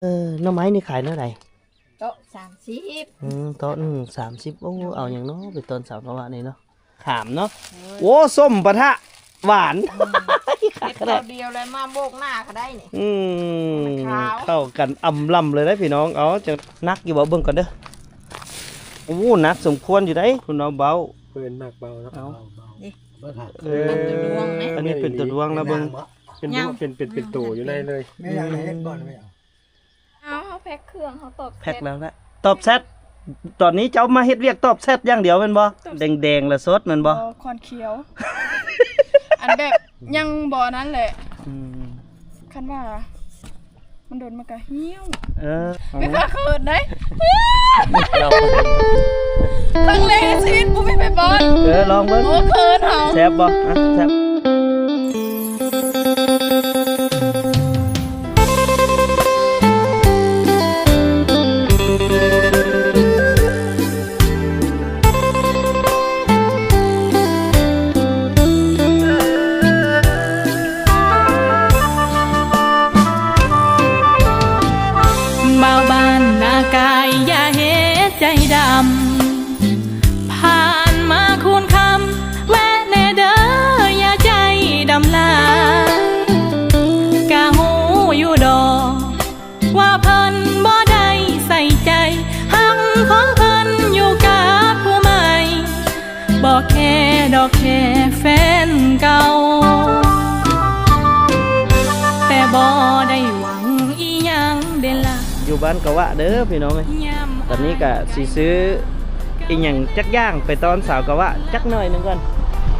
ເອີ ໜໍ່ໄມ້ນີ້ຂາຍແນວໃດ? ໂຕະສາມສິບ. ອືມ ໂຕະໜຶ່ງສາມສິບ. ໂອ້ ເອົາຫຍັງເນາະ ໄປຕອນເຊົ້າກະວະນີ້ເນາະ. ຂາມເນາະ. ໂອ້ຍ ໂອ້ ສົ້ມປະທະຫວານ. ອືມ ເຮັດເຂົ້າດຽວແລ້ວມາໂບກໜ້າກະໄດ້ນີ້. ອືມ ມັນຂາວ ເຂົ້າກັນອຳລຳເລີຍເດ້ພີ່ນ້ອງ. ເອົາ ຈັກໜັກຢູ່ບໍ່ ເບິ່ງກ່ອນເດີ. ໂອ້ ໜັກສົມຄວນຢູ່ເດ້ ເພິ່ນເວົ້າເບົາ. ເພິ່ນໜັກເບົາເນາະ. ເອົາ ເບົາ ເອີ ອັນນີ້ເປັນຕົວດວງນະ ເບິ່ງ ເປັນ ເປັນ ເປັນໂຕຢູ່ໃນເລີຍ. ແມ່ນຫຍັງ ເຮັດບ່ອນແມ່ນຫຍັງ? ເອົາ ເຮົາແພັກເຄື່ອງ ເຮົາຕອບແຊັດ ແພັກແລ້ວນະ ຕອບແຊັດ. ຕອນນີ້ເຈົ້າມາເຮັດວຽກຕອບແຊັດຢ່າງດຽວແມ່ນບໍ່? ຕອບ ແດງໆ ລະສົດແມ່ນບໍ່? ບໍ່ ຄອນຂຽວ. ອັນແບບຍັງບໍ່ນັ້ນແຫຼະ. ອືມ ຄັນວ່າມັນດົນມັນກະຫ່ຽວ. ເອີ ເປັນຕາເຂີນເດ້. ຄັ້ງແລກໃນຊີວິດບໍ່ມີໄປປ້ອນ. ເອີ ລອງເບິ່ງ. ໂອ້ ເຂີນເຮົາ. ແຊບບໍ່? ອ່ະ ແຊບ. ບ່າວບ້ານນາກາຍ ຢ່າເຮັດໃຈດຳ. ຜ່ານມາຄູນຄຳ ແວະແດ່ເດີ ຢ່າໃຈດຳຫຼາຍ. ກະຮູ້ຢູ່ດອກ ວ່າເພິ່ນບໍ່ໄດ້ໃສ່ໃຈ ຮັກຂອງເພິ່ນຢູ່ກັບຜູ້ໃໝ່. ບໍ່ແຄດອກແຄ່ແຟນເກົ່າ ແຕ່ບໍ່ໄດ້ຫວັງອີ່ຫຍັງເດລະ. ຢູ່ບ້ານກະວະເດີພີ່ນ້ອງເອີຍ. ຕອນນີ້ກະຊິຊື້ອີ່ຫຍັງຈັກຢ່າງໄປຕ້ອນສາວກະວະຈັກໜ້ອຍໜຶ່ງກ່ອນ.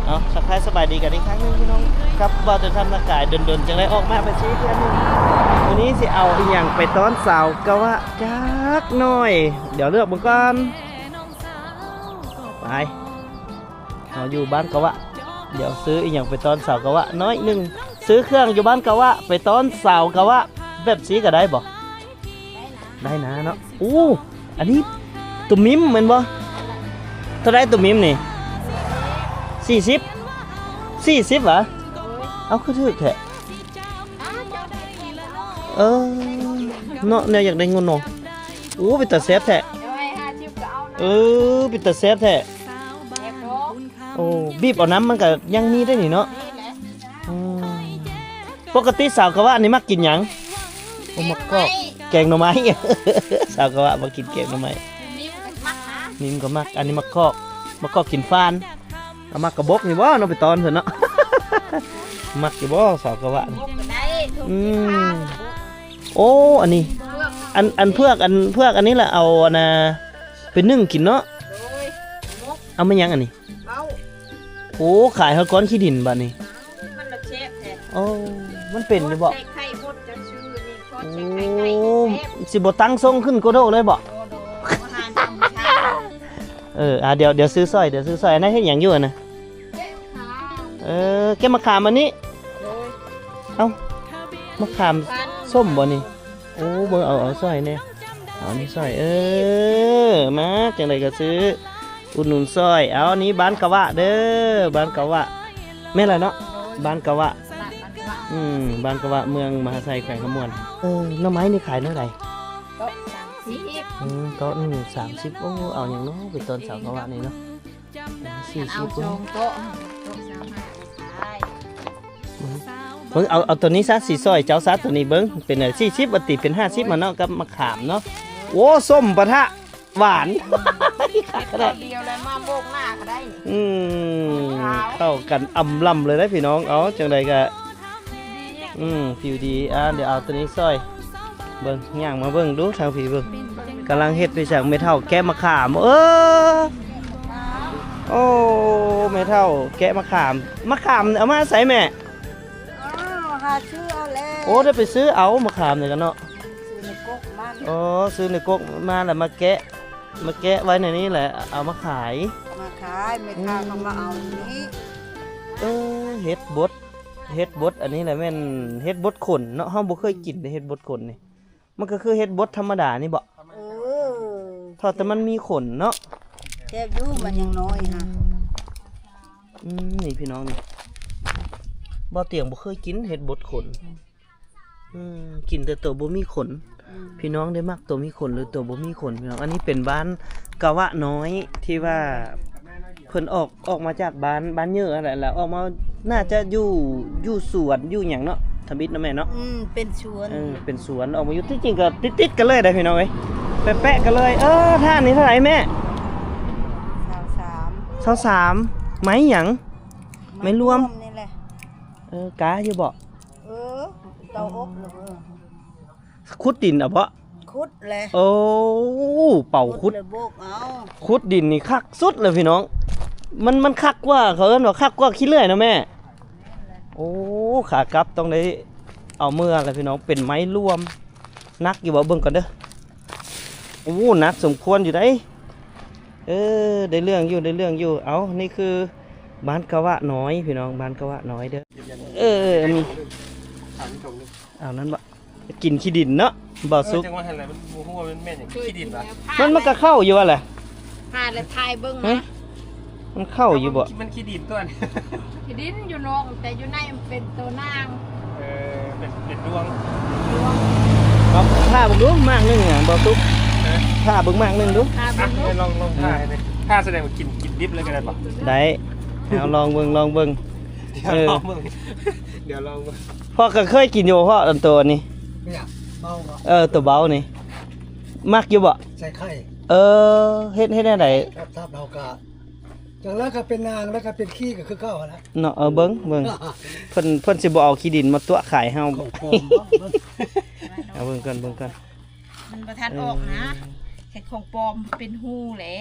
ເອົາ ທັກທາຍສະບາຍດີກັນອີກຄັ້ງໜຶ່ງພີ່ນ້ອງ ກັບບ່າວເຕີນທຳນາກາຍ ດົນໆ ຈັ່ງໄດ້ອອກມາເປັນຊີວິດເທື່ອໜຶ່ງ. ມື້ນີ້ຊິເອົາອີ່ຫຍັງໄປຕ້ອນສາວກະວະຈັກໜ້ອຍ ດຽວເລືອກເບິ່ງກ່ອນ. ໄປ ເຮົາຢູ່ບ້ານກະວະ ດຽວຊື້ອີ່ຫຍັງໄປຕ້ອນສາວກະວະໜ້ອຍໜຶ່ງ. ຊື້ເຄື່ອງຢູ່ບ້ານກະວະໄປຕ້ອນສາວກະວະແບບຊີ້ກະໄດ້ບໍ່? ໄດ້ນະເນາະ. ໂອ້ ອັນນີ້ໂຕມິມແມ່ນບໍ່? ເທົ່າໃດໂຕມິມນີ້? ສີ່ສິບ ສີ່ສິບຫວາ? ເອົາ ຄືຖືກແທ້. ເອີ ເນາະ ແນວຢາກໄດ້ເງິນເນາະ. ໂອ້ ເປັນຕາແຊບແທ້. ເອີ ເປັນຕາແຊບແທ້. ໂອ້ ບີບເອົານ້ຳມັນກະຍັງມີໄດ້ນີ້ເນາະ. ອືມ ປົກກະຕິສາວກະວະນີ້ມັກກິນຫຍັງ? ໂອ້ ໝາກກອກ ແກງໜໍ່ໄມ້. ສາວກະວະມັກກິນແກງໜໍ່ໄມ້. ມິມກະມັກ ອັນນີ້ໝາກກອກ ໝາກກອກກິນຟານ. ເອົາໝາກກະບົກນີ້ບໍ່ເນາະ ໄປຕ້ອນເພິ່ນເນາະ. ມັກຢູ່ບໍ່ສາວກະວະນີ້? ອືມ ໂອ້ ອັນນີ້ ອັນ ອັນເຜືອກ ອັນເຜືອກອັນນີ້ລະ ເອົາອັນນ່າ ໄປໜຶ້ງກິນເນາະ. ເອົາມາຫຍັງອັນນີ້? ໂອ້ ຂາຍຮອດກ້ອນຂີ້ດິນບາດນີ້. ມັນລະແຊບແທ້. ໂອ້ ມັນເປັນຢູ່ບໍ່? ໂອ້ ຊິບໍ່ຕັ້ງຊົງຂຶ້ນໂກໂດເລີຍບໍ່? ເອີ ອ່າ ດຽວ ດຽວຊື້ຊ່ອຍ ດຽວຊື້ຊ່ອຍ. ອັນນັ້ນເຮັດຫຍັງຢູ່ຫັ້ນນະ? ເອີ ແກະໝາກຂາມອັນນີ້. ເອົ້າ ໝາກຂາມສົ້ມບໍ່ນີ້? ໂອ້ ເບິ່ງ ເອົາ ເອົາຊ່ອຍແດ່ ເອົານີ້ຊ່ອຍ. ເອີ ມາ ຈັ່ງໃດກະຊື້ ອຸດໜູນຊ່ອຍ. ເອົາ ນີ້ບ້ານກະວະເດີ ບ້ານກະວະ. ແມ່ນລະເນາະ ບ້ານກະວະ. ອືມ ບ້ານກະວະ ເມືອງມະຫາໄຊ ແຂວງຄຳມ່ວນ. ເອີ ໜໍ່ໄມ້ນີ້ຂາຍແນວໃດ? ໂຕະສາມສິບ. ອືມ ໂຕະໜຶ່ງສາມສິບ. ໂອ້ ເອົາຫຍັງເນາະ ໄປຕອນສາວກະວະນີ້ເນາະ. ສີ່ສິບ ເອົາສອງໂຕະ ໂຕະສາມສິບ. ເບິ່ງ ເອົາ ເອົາໂຕນີ້ຊະ ຊິຊ່ອຍເຈົ້າຊະ ໂຕນີ້ເບິ່ງ ເປັນສີ່ສິບ ວ່າຕິ ເປັນຫ້າສິບຫັ້ນເນາະ ກັບໝາກຂາມເນາະ. ໂອ້ ສົ້ມປະທະຫວານ. ເຮັດເຂົ້າດຽວແລ້ວມາໂບກໜ້າກະໄດ້. ອືມ ເຂົ້າກັນອຳລຳເລີຍເດ້ພີ່ນ້ອງ. ເອົາ ຈັ່ງໃດກະ ອືມ ຜິວດີ. ອ່າ ດຽວເອົາໂຕນີ້ຊ່ອຍ. ເບິ່ງ ຍ່າງມາເບິ່ງດູທາງພີ້ເບິ່ງ ກຳລັງເຮັດຢູ່. ແມ່ເຖົ້າແກະໝາກຂາມ. ເອີ ໂອ້ ແມ່ເຖົ້າແກະໝາກຂາມ. ໝາກຂາມເອົາມາໃສແມ່? ອ້າວ ຫາຊື້ເອົາແລ້ວ. ໂອ້ ໄດ້ໄປຊື້ເອົາໝາກຂາມນີ້ກະເນາະ. ຊື້ໃນກົກມັນ. ໂອ້ ຊື້ໃນກົກມາແລ້ວມາແກະ ມາແກະໄວ້ໃນນີ້ແຫຼະ ເອົາມາຂາຍ. ມາຂາຍ ແມ່ຄ້າເຂົາມາເອົານີ້. ເອີ ເຫັດບົດ ເຫັດບົດອັນນີ້ແຫຼະ ແມ່ນເຫັດບົດຂົນເນາະ. ເຮົາບໍ່ເຄີຍກິນເດ້ ເຫັດບົດຂົນນີ້. ມັນກະຄືເຫັດບົດທຳມະດານີ້ບໍ? ເອີ ເທົ່າແຕ່ມັນມີຂົນເນາະ. ແຊບຢູ່ ມັນຍັງນ້ອຍຫະ. ອືມ ນີ້ພີ່ນ້ອງນີ້ ບ່າວຕຽງບໍ່ເຄີຍກິນເຫັດບົດຂົນ. ອືມ ກິນແຕ່ໂຕບໍ່ມີຂົນ. ພີ່ນ້ອງໄດ້ມັກຕົວມີຂົນ ຫຼື ຕົວບໍ່ມີຂົນພີ່ນ້ອງ. ອັນນີ້ເປັນບ້ານກະວະນ້ອຍ ທີ່ວ່າເພິ່ນອອກ ອອກມາຈາກບ້ານ ບ້ານເຍີຫັ້ນແຫຼະ ແລ້ວອອກມາ ໜ້າຈະຢູ່ ຢູ່ສວນຢູ່ຫຍັງເນາະ ທຳອິດເນາະແມ່ເນາະ. ອືມ ເປັນສວນ ເອີ ເປັນສວນ ອອກມາຢູ່ ທີ່ຈິງກໍຕິດໆກັນເລີຍເດ້ພີ່ນ້ອງເອີຍ ແປະໆກັນເລີຍ. ເອີ ທ່ານນີ້ເທົ່າໃດແມ່? ຊາວສາມ ຊາວສາມ. ໄມ້ຫຍັງ? ໄມ້ລວມ ໄມ້ລວມນີ້ແຫຼະ. ເອີ ກາຢູ່ບໍ່? ເອີ ເຕົາອົບ ຂຸດດິນເອົາເບາະ? ຂຸດແຫຼະ. ໂອ້ ເປົາຂຸດ ຂຸດແລ້ວໂບກເອົາ. ຂຸດດິນນີ້ຄັກສຸດເລີຍພີ່ນ້ອງ. ມັນ ມັນຄັກກວ່າ ເຂົາເອີ້ນວ່າຄັກກວ່າຂີ້ເລື່ອຍເນາະແມ່. ໂອ້ ຂາກັບຕ້ອງໄດ້ເອົາເມືອແລ້ວພີ່ນ້ອງ. ເປັນໄມ້ລວມ ໜັກຢູ່ບໍ່? ເບິ່ງກ່ອນເດີ. ໂອ້ ໜັກສົມຄວນຢູ່ໃດ. ເອີ ໄດ້ເລື່ອງຢູ່ ໄດ້ເລື່ອງຢູ່. ເອົາ ນີ້ຄືບ້ານກະວະນ້ອຍພີ່ນ້ອງ ບ້ານກະວະນ້ອຍເດີ. ເອີ ອັນນີ້ ເອົານັ້ນບໍ່? ກິນຂີ້ດິນເນາະ ບໍ່ສຸກ. ເອີ ຈັງວ່າຫັ້ນແຫຼະ ມັນບໍ່ຮູ້ວ່າມັນແມ່ນຫຍັງ ຂີ້ດິນຫວາ? ມັນ ມັນກໍເຂົ້າຢູ່ວ່າແຫຼະ. ຫາແລ້ວຖ່າຍເບິ່ງນະ ມັນເຂົ້າຢູ່ບໍ່? ມັນຂີ້ດິນຕົວນີ້. ຂີ້ດິນຢູ່ນອກ ແຕ່ຢູ່ໃນມັນເປັນໂຕນາງ. ເອີ ເປັນ ເປັນດວງ ດວງ. ລອງຜ່າເບິ່ງດູໝາກໜຶ່ງອະ ບໍ່ສຸກ. ເອີ ຜ່າເບິ່ງໝາກໜຶ່ງດູ. ຜ່າເບິ່ງດູ. ອ່ະ ລອງ ລອງຜ່າໃຫ້ ຜ່າສະແດງວ່າກິນ ກິນດິບເລີຍກໍໄດ້ບໍ່? ໄດ້ ເອົາລອງເບິ່ງ ລອງເບິ່ງ. ດຽວ ເອີ ລອງເບິ່ງ ດຽວລອງເບິ່ງ. ພໍ່ກໍເຄີຍກິນຢູ່ບໍ່ພໍ່ ອັນໂຕນີ້? ເບົາບໍ່? ເອີ ໂຕເບົານີ້ ມັກຢູ່ບໍ່? ໃສ່ໄຂ່. ເອີ ເຮັດ ເຮັດແນວໃດ? ທັບໆ ເຮົາກໍ ຈັ່ງແລ້ວກໍເປັນນາງ ແລ້ວກໍເປັນຂີ້ກໍຄືເກົ່າຫັ້ນແຫຼະເນາະ. ເອີ ເບິ່ງ ເບິ່ງ ເພິ່ນ ເພິ່ນຊິບໍ່ເອົາຂີ້ດິນມາຕົວະຂາຍເຮົາ. ຂອງປອມບໍ່? ເບິ່ງ ເອົາເບິ່ງກ່ອນ ເບິ່ງກ່ອນ. ມັນບໍ່ທັນອອກນະ. ເອີ ເຮັດຂອງປອມເປັນຮູແຫຼະ.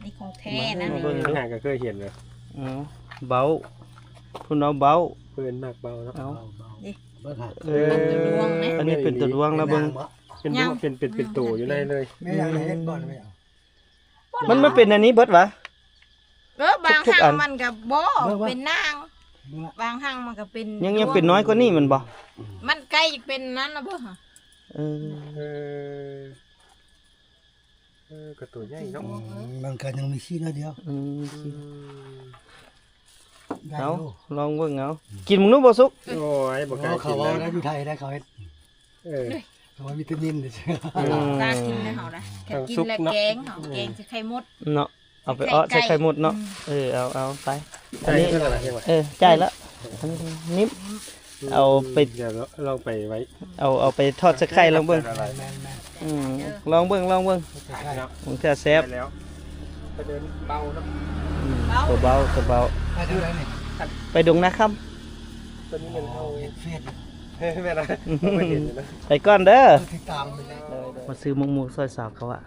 ນີ້ຂອງແທ້ນະ. ມາເບິ່ງດູ. ຫາກໍເຄີຍເຫັນເລີຍ. ເອົາ ເບົາ ເພິ່ນເອົາເບົາ ເພິ່ນມັກເບົາເນາະ. ເອົາ ເບົາ ເບິ່ງຫາ. ເອີ ອັນນີ້ເປັນຕົວດວງນະ ເບິ່ງ. ເປັນ ເປັນ ເປັນ ເປັນໂຕຢູ່ໃນເລີຍ. ແມ່ນຫຍັງເຮັດບໍ່ແມ່ນຫຍັງ? ມັນ ມັນເປັນອັນນີ້ເບິດຫວາ? ເອີ ບາງ ທຸກໆ ຫາງ ອັນ ມັນກໍບໍ່ ເບິ່ງ ເບິ່ງ ເປັນນາງ. ເບິ່ງ ບາງຫາງມັນກໍເປັນ ຍັງ ຍັງເປັນນ້ອຍກວ່ານີ້ແມ່ນບໍ່? ມັນໃກ້ຈະເປັນນັ້ນລະເບິ່ງ. ເອີ ເອີ ເອີ ກໍຕົວໃຫຍ່ເນາະ. ອືມ ມັນກໍຍັງມີຊີ້ໜ້ອຍດຽວ. ອືມ ອືມ ໄດ້ຢູ່. ເອົາ ລອງເບິ່ງເອົາ. ອືມ ກິນເບິ່ງດູບໍ່ສຸກ. ໂອ້ຍ ບໍ່ກ້າກິນ. ເຂົາເວົ້າໄດ້ຢູ່ໄທໄດ້ ເຂົາເຮັດ. ເອີ ເຂົາວ່າວິຕາມິນເດ້. ອືມ ຕາກິນໃນເຮົານະ ຖ້າກິນແລ້ວແກງເຮົາ ອືມ ແກງໃສ່ໄຂ່ມົດເນາະ. ເອົາໄປເອາະໃສ່ໄຂ່ມົດເນາະ. ອືມ ເອີ ເອົາ ເອົາໄປ. ອັນນີ້ ເອີ ຈ່າຍແລ້ວ ນີ້ ເອົາໄປ ອືມ ດຽວລອງໄປໄວ້ ເອົາ ເອົາໄປທອດໃສ່ໄຂ່ລອງເບິ່ງ. ແມ່ນໆ ອືມ ລອງເບິ່ງ ລອງເບິ່ງ ເອົາໄປໄຂ່ເນາະ ບາງເທື່ອແຊບ. ໄດ້ແລ້ວ ໄປເດີນເບົາເນາະ. ອືມ ເບົາ ຕົວເບົາ ຕົວເບົາ. ໄປທາງໃດນີ້? ໄປດົງນາຄຳ. ຕົວນີ້ແມ່ນເຮົາເຮັດເຟດ ເອີ ແມ່ນລະ ໄປກ່ອນເດີ. ເອີ ຕິດຕາມໄປເລີຍ. ມາຊື້ໝາກໝູ່ຊ່ອຍສາວກະວະ.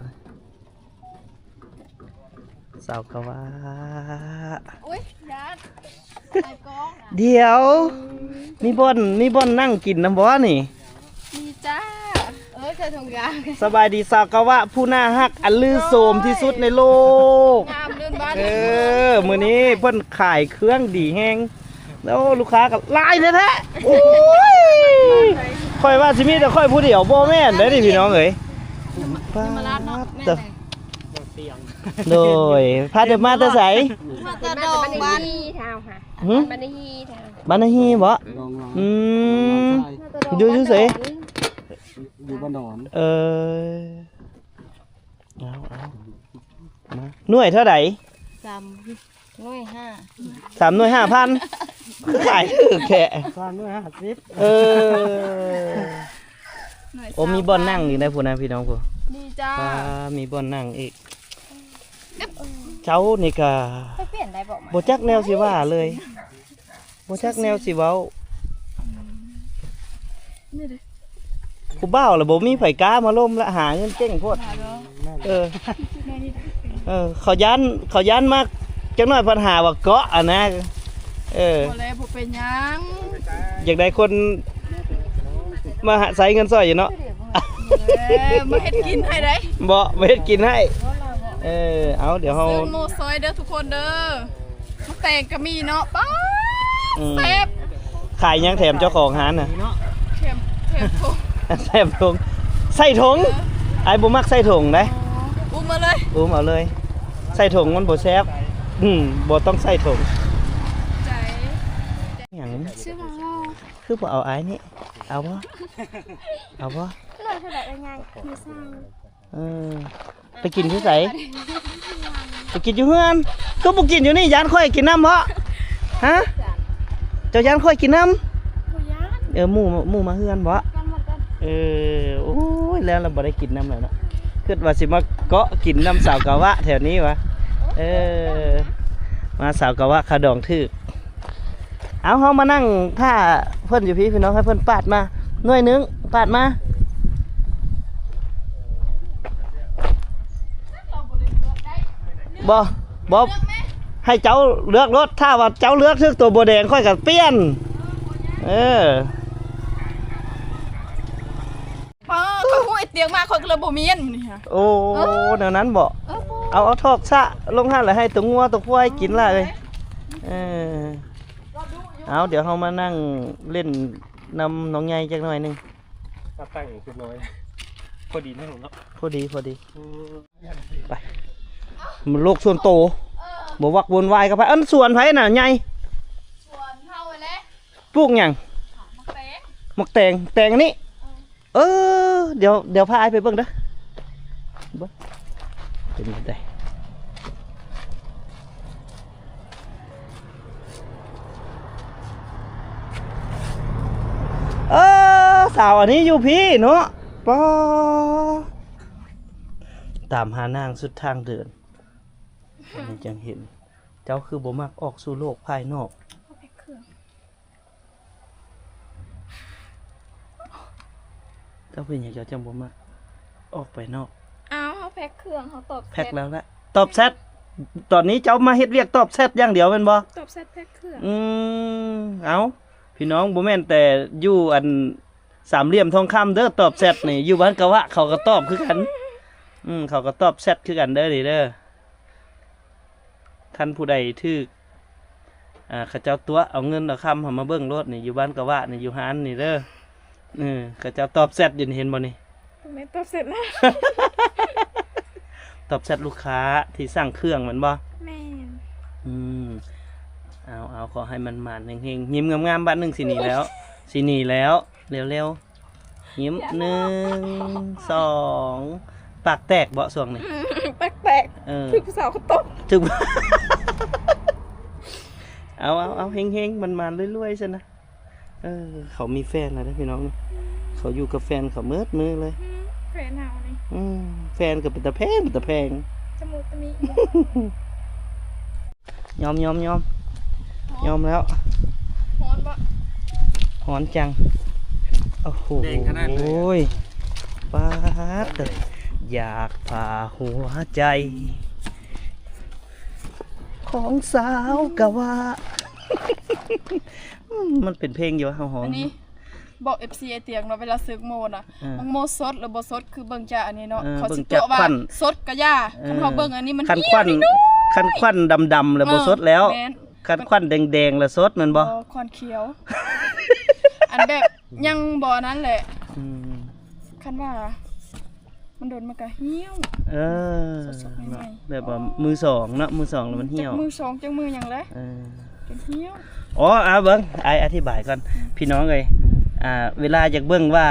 ສາວກະວະ ໂອ້ຍ ຢ້ານ ດຽວ ມີບ່ອນ ມີບ່ອນນັ່ງກິນນຳບໍ່ນີ້? ມີຈ້າ. ເອີ ໃສ່ຖົງຢາງ. ສະບາຍດີສາວກະວະ ຜູ້ໜ້າຮັກອັນລືໂສມທີ່ສຸດໃນໂລກ. ງາມເລີນບ້ານ. ເອີ ມື້ນີ້ເພິ່ນຂາຍເຄື່ອງດີແຮງ. ໂອ້ ລູກຄ້າກໍຫຼາຍແທ້ໆ. ໂອ້ຍ ຂ້ອຍວ່າຊິມີແຕ່ຂ້ອຍຜູ້ດຽວ ບໍ່ແມ່ນເດ້ນີ້ພີ່ນ້ອງເອີຍ. ຍມະລາດເນາະ. ໂດຍ ພາເດີມາແຕ່ໃສ? ມາແຕ່ດອງບ້ານ. ຫຶ? ບ້ານນາຮີ. ບ້ານນາຮີບໍ? ອືມ ຢູ່ ຢູ່ໃສ? ຢູ່ບ້ານດອນ. ເອີ ເອົາ ເອົາ ມາ ໜ່ວຍເທົ່າໃດ? ສາມໜ່ວຍຫ້າ. ສາມໜ່ວຍຫ້າພັນ ຄືຂາຍຖືກແທ້. ສາມໜ່ວຍຫ້າສິບ. ເອີ ໂອ້ ມີບ່ອນນັ່ງອີກໃດພຸ້ນນະພີ່ນ້ອງພຸ້ນ. ນີ້ຈ້າ ມີບ່ອນນັ່ງອີກ. ເຈົ້ານີ້ກະ ໄປປ່ຽນໄດ້ບໍ່? ບໍ່ຈັກແນວຊິວ່າເລີຍ. ບໍ່ຈັກແນວຊິເວົ້າ. ອືມ ນີ້ເດ້ ຜູ້ບ່າວລະບໍ່ມີໃຜກ້າມາລົມລະ ຫາເງິນເກັ່ງໂພດ. ເອີ ເອີ ເຂົາຢ້ານ ເຂົາຢ້ານມາຈັກໜ້ອຍ ພັດຫາວ່າເກາະຫັ້ນນະ. ເອີ ບໍ່ແລ ບໍ່ເປັນຫຍັງ. ຢາກໄດ້ຄົນມາໃຊ້ເງິນຊ່ອຍຢູ່ເນາະ. ເອີ ມາເຮັດກິນໃຫ້ໄດ໋. ບໍ່ ມາເຮັດກິນໃຫ້. ເອີ ເອົາ ດຽວເຮົາ ຊື້ໝູ່ຊ່ອຍເດີທຸກຄົນເດີ. ໝາກແຕງກໍມີເນາະ. ປ້າ ອືມ ແຊບ. ຂາຍຫຍັງແຖມເຈົ້າຂອງຮ້ານນະ? ແຖມ ແຖມຖົງ ແຖມຖົງ. ໃສ່ຖົງ? ເອີ ອ້າຍບໍ່ມັກໃສ່ຖົງເດ້. ອໍ ອຸ້ມເອົາເລີຍ ອຸ້ມເອົາເລີຍ. ໃສ່ຖົງມັນບໍ່ແຊບ. ອືມ ບໍ່ຕ້ອງໃສ່ຖົງ. ໃຈ ຫຍັງ? ຊື້ໝາກໂມ. ຄືບໍ່ເອົາອ້າຍນີ້? ເອົາບໍ່? ເອົາບໍ່? ເທົ່າໃດເອື້ອຍໃຫຍ່? ມີຊາວ. ເອີ ໄປກິນຢູ່ໃສ? ໄປກິນຢູ່ເຮືອນ. ຄືບໍ່ກິນຢູ່ນີ້? ຢ້ານຂ້ອຍກິນນຳບໍ? ຮະ? ເຈົ້າຢ້ານຂ້ອຍກິນນຳ? ບໍ່ຢ້ານ. ເອີ ໝູ່ ໝູ່ມາເຮືອນບໍ? ເອີ ໂອ້ຍ ແລ້ວລະບໍ່ໄດ້ກິນນຳແລ້ວເນາະ. ຄິດວ່າຊິມາເກາະກິນນຳສາວກາວະແຖວນີ້ຫວາ. ເອີ ມາສາວກາວະຂາດອງຖືກ. ເອົາ ເຮົາມານັ່ງຖ້າເພິ່ນຢູ່ພີ້ ພີ່ນ້ອງ ໃຫ້ເພິ່ນປາດມາໜ່ວຍໜຶ່ງ ປາດມາ. ບໍ່ ບໍ່ ໃຫ້ເຈົ້າເລືອກໂລດ. ຖ້າວ່າເຈົ້າເລືອກຖືກໂຕບົວແດງ ຂ້ອຍກໍປ່ຽນ. ເອີ ປ້າ ຂ້ອຍຮູ້ໄອ້ຕຽງມາ ຂ້ອຍກໍເລີຍບໍ່ມ້ຽນມື້ນີ້ຫະ. ໂອ້ ເອີ ແນວນັ້ນບໍ? ເອີ ບໍ່ ເອົາ ເອົາຖອກສະລົງຫັ້ນ ແລ້ວໃຫ້ຕົວງົວຕົວຄວາຍກິນລະເອີຍ. ເອີ ເອົາ ດຽວເຮົາມານັ່ງຫຼິ້ນນຳນ້ອງໃຫຍ່ຈັກໜ້ອຍໜຶ່ງ. ມາຕັ້ງອີກຈັກໜ້ອຍ ພໍດີແລ້ວເນາະ. ພໍດີ ພໍດີ. ເອີ ໄປ ມັນໂລກສ່ວນໂຕ ບໍ່ວັກວຸ້ນວາຍກັບໃຜ. ອັນສວນໃຜນະໃຫຍ່? ສວນເຮົາຫັ້ນແຫຼະ. ປູກຫຍັງ? ໝາກແຕງ ໝາກແຕງ. ແຕງອັນນີ້? ເອີ ເອີ ດຽວ ດຽວພາອ້າຍໄປເບິ່ງເດີ ເບິ່ງເປັນຈັ່ງໃດ. ເອີ ສາວອັນນີ້ຢູ່ພີ້ເນາະ. ປາ ຕາມຫານາງສຸດທາງເດີນ. ອັນນີ້ຈັ່ງເຫັນ ເຈົ້າຄືບໍ່ມັກອອກສູ່ໂລກພາຍນອກ? ເອົາແພັກເຄື່ອງ. ເຈົ້າເປັນຫຍັງເຈົ້າຈັ່ງບໍ່ມັກອອກໄປນອກ? ອ້າວ ເຮົາແພັກເຄື່ອງ ເຮົາຕອບແຊັດ. ແພັກແລ້ວລະ ຕອບແຊັດ. ຕອນນີ້ເຈົ້າມາເຮັດວຽກຕອບແຊັດຢ່າງດຽວແມ່ນບໍ່? ຕອບແຊັດແພັກເຄື່ອງ. ອືມ ເອົ້າ ພີ່ນ້ອງ ບໍ່ແມ່ນແຕ່ຢູ່ອັນສາມຫຼ່ຽມທອງຄຳເດີ ຕອບແຊັດນີ້ ຢູ່ບ້ານກະວະເຂົາກໍຕອບຄືກັນ. ອືມ ເຂົາກໍຕອບແຊັດຄືກັນເດີນີ້ເດີ. ຄັນຜູ້ໃດຖືກ ອ່າ ເຂົາເຈົ້າຕົວະເອົາເງິນເອົາຄຳ ເຮົາມາເບິ່ງໂລດນີ້ ຢູ່ບ້ານກະວະນີ້ ຢູ່ຮ້ານນີ້ເດີ. ເອີ ເຂົາເຈົ້າຕອບແຊັດຢູ່ນີ້ ເຫັນບໍ່ນີ້? ບໍ່ແມ່ນຕອບແຊັດນະ ຕອບແຊັດລູກຄ້າທີ່ສັ່ງເຄື່ອງແມ່ນບໍ່? ແມ່ນ. ອືມ ເອົາ ເອົາ ຂໍໃຫ້ໝານໆ ເຮັງໆ ຍິ້ມງາມໆ ບາດໜຶ່ງ ຊິໜີແລ້ວ ຊິໜີແລ້ວ ເລັວໆ. ຍິ້ມ ໜຶ່ງ ສອງ ປາກແຕກເບາະຊ່ວງນີ້? ອືມ ປາກແຕກ. ເອີ ຖືກຜູ້ສາວເຂົາຕົບ ຖືກ ເອົາ ເອົາ ເອົາ ເຮັງໆ ໝານໆ ລວຍໆ ຊັ້ນນະ. ເອີ ເຂົາມີແຟນແລ້ວເດີພີ່ນ້ອງ ເຂົາຢູ່ກັບແຟນເຂົາເໝິດມື້ເລີຍ. ອືມ ແຟນເຮົານີ້ ອືມ ແຟນກໍເປັນຕາແພງ ເປັນຕາແພງ ຕະມຸຕະມິ. ຍອມ ຍອມ ຍອມ ຍອມແລ້ວ. ຮ້ອນບໍ່? ຮ້ອນຈັງ. ໂອ້ໂຫ ແດງຂະໜາດເລີຍ. ໂອ້ຍ ປາດເຕີ ຢາກຜ່າຫົວໃຈຂອງສາວກະວະ. ອືມ ມັນເປັນເພງຢູ່ ເຮົາຮ້ອງ ອັນນີ້ ບອກເອັຟຊີໄອ້ຕຽງເນາະ ເວລາເຊີກໂມນະ ເອີ ມັນໂມສົດຫຼືບໍ່ສົດ ຄືເບິ່ງຈາກອັນນີ້ເນາະ ເອີ ເຂົາຊິຕົວະວ່າ ເບິ່ງຈາກຄວັນ ສົດກະຢ່າ ເອີ ຄັນເຮົາເບິ່ງອັນນີ້ມັນ ຄັນ ຄັນຄວັນດຳໆ ແລ້ວບໍ່ສົດແລ້ວ. ເອີ ແມ່ນ. ຄັນຄວັນແດງໆ ແລ້ວສົດແມ່ນບໍ່? ບໍ່ ຄວັນຂຽວ ອັນແບບຍັງບໍ່ອັນນັ້ນແຫຼະ. ອືມ ຄັນວ່າ ມັນດົນມັນກະຫ່ຽວ. ເອີ ສົດໆ ໃໝ່ໆ ແບບວ່າ ອໍ ມືສອງເນາະ ມືສອງແລ້ວມັນຫ່ຽວ ຈັກມືສອງຈັກມືຫຍັງແຫຼະ. ເອີ ຈົນຫ່ຽວ. ອໍ ເອົາເບິ່ງ ອ້າຍອະທິບາຍກ່ອນ ອືມ ພີ່ນ້ອງເອີຍ. ອ່າ ເວລາຢາກເບິ່ງວ່າ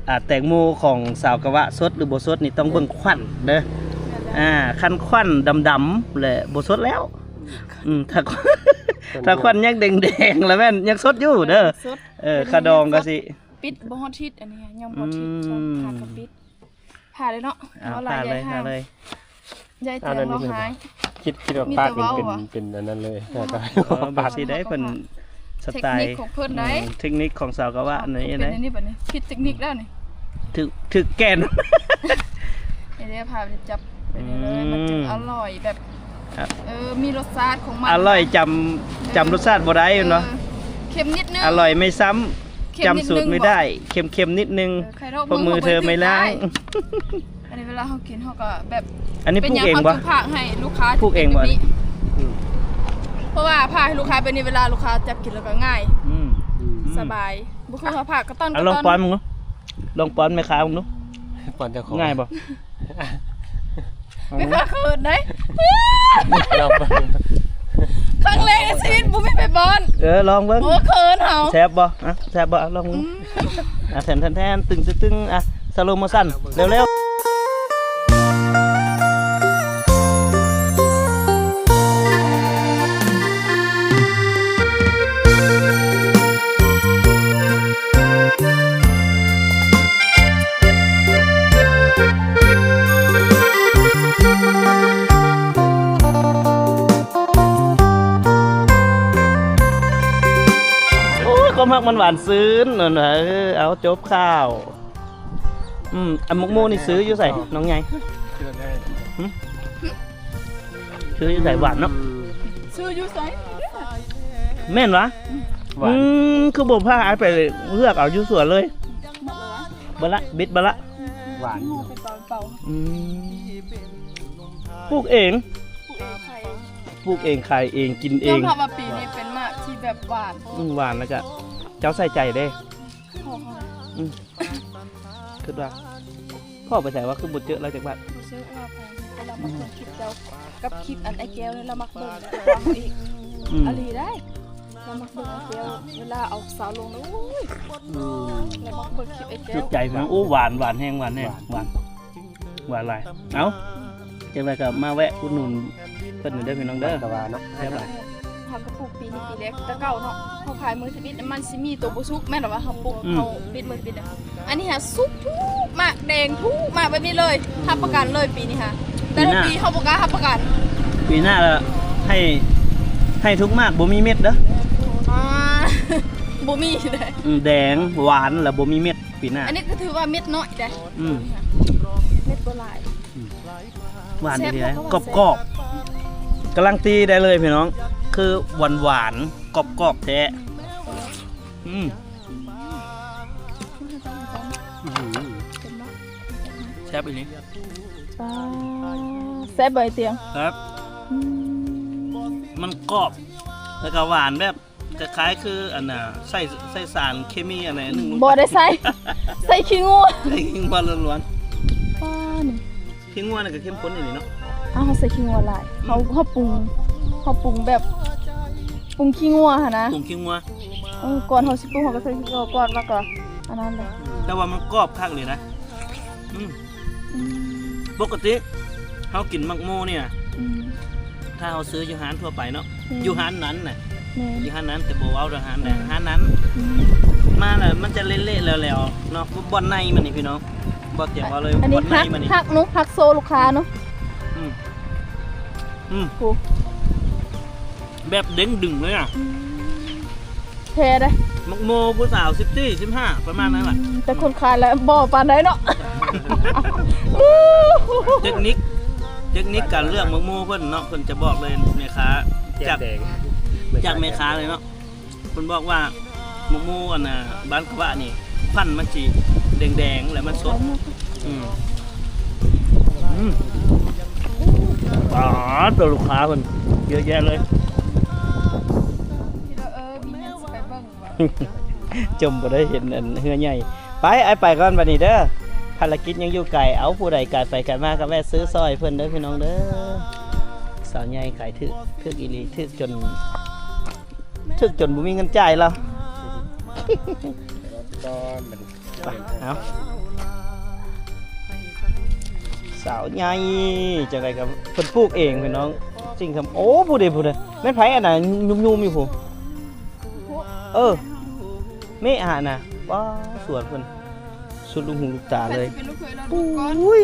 ອ່າ ແຕງໂມຂອງສາວກະວະສົດຫຼືບໍ່ສົດນີ້ ຕ້ອງເບິ່ງຄວັນເດີ. ແມ່ນແລ້ວ. ອ່າ ຄັນຄວັນດຳໆ ແລ້ວບໍ່ສົດແລ້ວ. ອືມ ຖ້າ ຖ້າຄວັນຍັງແດງໆ ແລ້ວແມ່ນຍັງສົດຢູ່ເດີ. ເອີ ເອີ ຂະດອງກໍຊິ ປິດບໍ່ຮອດທິດ ອັນນີ້ຍັງບໍ່ຮອດທິດ. ອືມ ຜ່າກໍປິດ ຜ່າເລີຍເນາະ. ເອົາ ເອົາຫຼາຍ ຜ່າເລີຍ ຢ່າໃຫ້ ຜ່າເລີຍ ຢ່າໃຫ້ແຕງເຮົາຫາຍ. ຄິດ ຄິດວ່າປາດເປັນ ເປັນອັນນັ້ນເລີຍ. ອໍ ແລ້ວກໍ ເອີ ແບບຊິໄດ້ເພິ່ນສະໄຕ ເຕັກນິກຂອງເພິ່ນໄດ໋. ອືມ ເຕັກນິກຂອງສາວກະວະ ອໍ ອັນນີ້ ເປັນອັນນີ້ບັດນີ້ ຜິດເຕັກນິກແລ້ວນີ້ ຖືກ ຖືກແກ່ນ. ນີ້ເດ້ ພາໄປຈັບ ອືມ ເປັນນີ້ເລີຍ ມັນຈຶ່ງອະລ່ອຍແບບ ອ່ະ ເອີ ມີລົດຊາດຂອງມັນ ອະລ່ອຍ ນະ ຈຳ ເອີ ຈຳລົດຊາດບໍ່ໄດ້ແມ່ນບໍ່? ເອີ ເຄັມນິດໜຶ່ງ ອະລ່ອຍໄມ່ຊ້ຳ ເຄັມນິດໜຶ່ງ ຈຳສູດໄມ່ໄດ້ ເຄັມໆ ນິດໜຶ່ງ ເອີ ໃຜດອກ ເພາະມືເທີໄມ່ລ້າງ. ອັນນີ້ເວລາເຮົາກິນ ເຮົາກໍແບບ ອັນນີ້ປູກເອງບໍ່? ເປັນຫຍັງເຮົາຈຶ່ງພາກໃຫ້ລູກຄ້າ ປູກເອງບໍ່? ອືມ ເພາະວ່າພາກໃຫ້ລູກຄ້າແບບນີ້ ເວລາລູກຄ້າຈັບກິນແລ້ວກໍງ່າຍ. ອືມ ອືມ ສະບາຍ ບໍ່ຄືເຮົາພາກກະຕ້ອນ ເອົາ ກະຕ້ອນ ລອງປ້ອນເບິ່ງດູ ລອງປ້ອນແມ່ຄ້າເບິ່ງດູ ປ້ອນເຈົ້າຂອງ ງ່າຍບໍ່? ແມ່ຄ້າເຂີນເດ້ ລອງເບິ່ງ ຄັ້ງແລກໃນຊີວິດ ບໍ່ມີໃຜປ້ອນ. ເອີ ລອງເບິ່ງ ໂອ້ ເຂີນເຮົາ. ແຊບບໍ່? ອ່ະ ແຊບບໍ່? ອ່ະ ລອງເບິ່ງ. ອືມ ອ່ະ ແທນໆ ຕຶງໆ ອ່ະ slow motion ເລັວໆ. ໂອ້ຍ ຄວາມຮັກມັນຫວານຊື່ນ ເອີ ເອົາ ຈົບຂ່າວ. ອືມ ອັນໝາກໂມນີ້ຊື້ຢູ່ໃສ ນ້ອງໃຫຍ່? ຫຶ? ຊື້ຢູ່ໃສ? ຫວານເນາະ. ຊື້ຢູ່ໃສ? ແມ່ນຫວາ? ຫວານ. ອືມ ຄືບໍ່ພາອ້າຍໄປເລືອກເອົາຢູ່ສວນເລີຍ? ເບິດລະ ບິດເບິດລະ. ຫວານ. ອືມ ປູກເອງ ປູກເອງ ຂາຍເອງ ປູກເອງ ຂາຍເອງ ກິນເອງ. ຍອມຮັບວ່າປີນີ້ເປັນໝາກທີ່ແບບຫວານ. ອືມ ຫວານ ແລ້ວກະເຈົ້າໃສ່ໃຈເດ້. ອືມ ຄິດວ່າ ພໍ່ໄປໃສວະ ຄືບໍ່ເຈີລາວຈັກບາດ? ບໍ່ເຈີລາວ ເພາະວ່າເວລາມາເບິ່ງຄລິບເຈົ້າກັບຄລິບອັນອ້າຍແກ້ວນີ້ ລາວມັກເບິ່ງກວ່າເຮົາອີກ. ອືມ ອີ່ຫຼີໄດ໋ ລາວມັກເບິ່ງອ້າຍແກ້ວ ເວລາເອົາສາວລົງນະ ໂອ້ຍ ລາວມັກເບິ່ງຄລິບອ້າຍແກ້ວ. ຖືກໃຈພີ່ນ້ອງ. ໂອ້ ຫວານ ຫວານແຮງ ຫວານແຮງ ຫວານ ຫວານຫຼາຍ. ເອົ້າ ຈັ່ງໃດກໍມາແວະອຸດໜູນເພິ່ນເດີພີ່ນ້ອງເດີ. ແຊບຫຼາຍ. ເຮົາກໍປູກປີນີ້ປີແລກ ແຕ່ເກົ່າເນາະ ເຮົາຂາຍມື້ທຳອິດ ມັນຊິມີໂຕບໍ່ສຸກ ແມ່ນບໍ່ວ່າເຮົາປູກ ອືມ ເຮົາປິດມື້ທຳອິດ. ອັນນີ້ຫາສຸກທຸກໝາກ ແດງທຸກໝາກແບບນີ້ເລີຍ. ອືມ ຮັບປະກັນເລີຍປີນີ້ຫາ. ແຕ່ລະປີເຮົາບໍ່ກ້າຮັບປະກັນ. ປີໜ້າລະໃຫ້ ໃຫ້ທຸກໝາກ ບໍ່ມີເມັດເດີ. ອ່າ ບໍ່ມີເດ້. ອືມ ແດງ ຫວານ ລະບໍ່ມີເມັດປີໜ້າ. ອັນນີ້ກໍຖືວ່າເມັດນ້ອຍເດ້. ອືມ ເມັດບໍ່ຫຼາຍ. ອືມ ຫວານດີເດ້ ກອບໆ ກາລັນຕີໄດ້ເລີຍພີ່ນ້ອງ ຄືຫວານໆ ກອບໆ ແທ້. ອືມ ແຊບອີ່ຫຼີ. ປາ ແຊບບໍ່ອ້າຍຕຽງ? ແຊບ. ອືມ ມັນກອບ ແລ້ວກໍຫວານແບບ ຄ້າຍໆ ຄືອັນນ່າ ໃສ່ ໃສ່ສານເຄມີອັນໃດອັນໜຶ່ງລົງໄປ. ບໍ່ໄດ້ໃສ່ ໃສ່ຂີ້ງົວ ໃສ່ຂີ້ງົວລ້ວນໆ. ປ້າ ນີ້ ຂີ້ງົວນີ້ກໍເຂັ້ມຂຸ້ນອີ່ຫຼີເນາະ. ອ້າວ ເຮົາໃສ່ຂີ້ງົວຫຼາຍ. ອືມ ເຮົາ ເຮົາປຸງ ເຮົາປຸງແບບປຸງຂີ້ງົວຫັ້ນນະ ປຸງຂີ້ງົວ. ເອີ ກ່ອນເຮົາຊິປຸງ ເຮົາກໍໃສ່ຂີ້ງົວກ່ອນ ແລ້ວກໍອັນນັ້ນແຫຼະ. ແຕ່ວ່າມັນກອບຄັກເລີຍນະ. ອືມ ອືມ ປົກກະຕິເຮົາກິນໝາກໂມນີ້ນະ ອືມ ຖ້າເຮົາຊື້ຢູ່ຮ້ານທົ່ວໄປເນາະ ແມ່ນ ຢູ່ຮ້ານນັ້ນນະ ແມ່ນ ຢູ່ຮ້ານນັ້ນ ແຕ່ບໍ່ເວົ້າເລື່ອງຮ້ານໃດ ອືມ ຮ້ານນັ້ນ ອືມ ມາແລ້ວມັນຈະເລະໆ ແຫຼວໆ ເນາະ. ບ່ອນໃນມັນນີ້ພີ່ນ້ອງ ບໍ່ຕຽງເວົ້າເລີຍ ອັນນີ້ ບ່ອນໃນມັນນີ້ ຮັກ ຮັກເນາະ ຮັກໂຊລູກຄ້າເນາະ. ອືມ ອືມ ໂອ້ ແບບເດ້ງດຶງເລີຍອະ. ອືມ ແທ້ເດ້ ໝາກໂມຜູ້ສາວສິບສີ່ ສິບຫ້າ ປະມານນັ້ນລະ. ອືມ ແຕ່ຄົນຂາຍລະບໍ່ປານໃດເນາະ. ເຕັກນິກ ເຕັກນິກການເລືອກໝາກໂມເພິ່ນເນາະ ເພິ່ນຈະບອກເລີຍ ແມ່ຄ້າ ຈາກ ຈາກແມ່ຄ້າເລີຍເນາະ. ເພິ່ນບອກວ່າໝາກໂມອັນນ່າ ບ້ານກະວະນີ້ ພັນມັນຊິແດງໆ ແລ້ວມັນສົດ. ອືມ ອືມ ປາດ ໂຕລູກຄ້າເພິ່ນເຍອະແຍະເລີຍ. ຈົມບໍ່ໄດ້ເຫັນອັນເຮືອໃຫຍ່. ໄປ ອ້າຍໄປກ່ອນບັດນີ້ເດີ. ພາລະກິດຍັງຢູ່ໄກ. ເອົາ ຜູ້ໃດກາຍໄປກາຍມາກໍແວະຊື້ຊ່ອຍເພິ່ນເດີພີ່ນ້ອງເດີ. ສາວໃຫຍ່ຂາຍຖືກ ຖືກອີ່ຫຼີ ຖືກຈົນ ຖືກຈົນບໍ່ມີເງິນຈ່າຍແລ້ວ. ໄປ ເອົາ ສາວໃຫຍ່ ຈັ່ງໃດກໍເພິ່ນປູກເອງພີ່ນ້ອງ. ສິ່ງສຳ ໂອ້ ຜູ້ໃດ ຜູ້ໃດ ແມ່ນໃຜອັນນ່າ ຫຍຸ້ມໆຢູ່ພຸ້ນ? ເອີ ແມ່ນຫານະ. ວ້າ ສວນເພິ່ນ ສຸດລູກຫູລູກຕາເລີຍ. ຜູ້ໃດຊິເປັນລູກເຂີຍລາວດູກ່ອນ. ໂອ້ຍ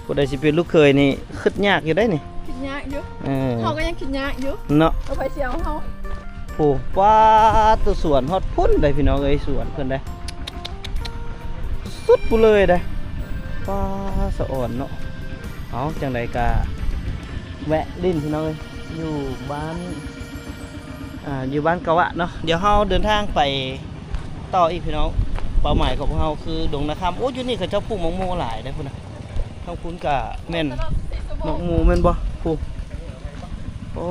ຜູ້ໃດຊິເປັນລູກເຂີຍນີ້ ຄິດຍາກຢູ່ເດ້ນີ້. ຄິດຍາກຢູ່. ເອີ ເຮົາກໍຍັງຄິດຍາກຢູ່ເນາະ ວ່າໃຜຊິເອົາເຮົາ. ໂອ້ ປ້າດ ຕົວສວນຮອດພຸ້ນໄດ໋ພີ່ນ້ອງເອີຍ ສວນເພິ່ນໄດ໋ ສຸດພຸ້ນເລີຍໄດ໋. ປ້າດ ສະອອນເນາະ. ເອົາ ຈັ່ງໃດກະແວະຫຼິ້ນພີ່ນ້ອງເອີຍ ຢູ່ບ້ານ ອ່າ ຢູ່ບ້ານກະວະເນາະ. ດຽວເຮົາເດີນທາງໄປຕໍ່ອີກພີ່ນ້ອງ. ເປົ້າໝາຍຂອງພວກເຮົາຄືດົງນາຄຳ. ໂອ້ ຢູ່ນີ້ເຂົາເຈົ້າປູກໝາກໂມຫຼາຍເດ້ພຸ້ນນະ. ທາງພຸ້ນກະແມ່ນໝາກໂມແມ່ນບໍ່? ພຸ້ນ ໂອ້